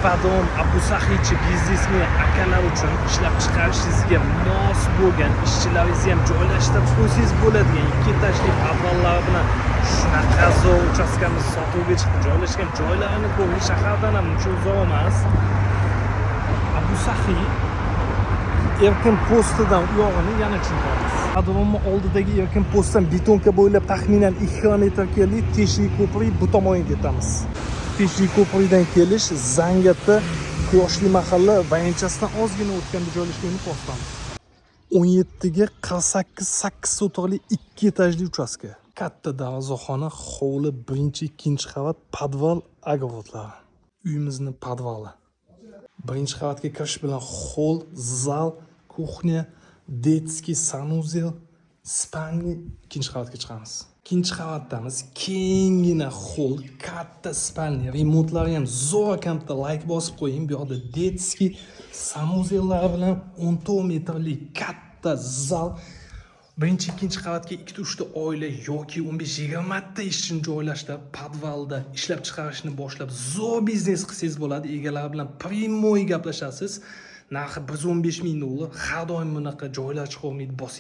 Ippadrom Abu Saxiychi biznesmen akalar uchun ishlab chiqarishingizga mos bo'lgan, ishchilaringizni ham joylashtirib qo'ysangiz bo'ladigan ikki etajli podvallari bilan shunaqa zo'r uchastkamiz sotuvga chiqdi. Joylashgan joylarini ko'ring, shahardan ham uncha uzoq emas. Abu Saxiy erkin postidan u yog'ini yana tushuntiramiz. Ippadromni oldidagi erkin postdan betonka bo'ylab taxminan 2 kilometr keldik, Teshik ko'prik bu tomonga ketamiz. Teshik ko'prikdan kelish Zangiota Quyoshli mahalla vayanchasidan ozgina o'tganda joylashgan postamiz. 17 ga 48 8 sotixli 2 etajli uchastka. Katta darvozaxona, hovli, birinchi, ikkinchi qavat, podval, огород lari. Uyimizni podvali. Birinchi qavatga kirish bilan холл, zal, кухня, детский санузел, спальни, ikkinchi qavatga chiqamiz. Ikkinchi qavatdamiz. Kenggina холл, katta спальня, remontlari ham zo'r ekan, bitta layk bosib qo'ying. Bu yoqda детский санузел lari bilan 14 metrli katta zal. Birinchi, ikkinchi qavatga ikkita, uchta oila yoki 15-20 ta ishchini joylashtirib, podvalda ishlab chiqarishni boshlab, zo'r biznes qilsangiz bo'ladi. Egalari bilan прямой gaplashasiz. Narxi 115 ming dollar. Har doim bunaqa joylar chiqolmaydi, bosing.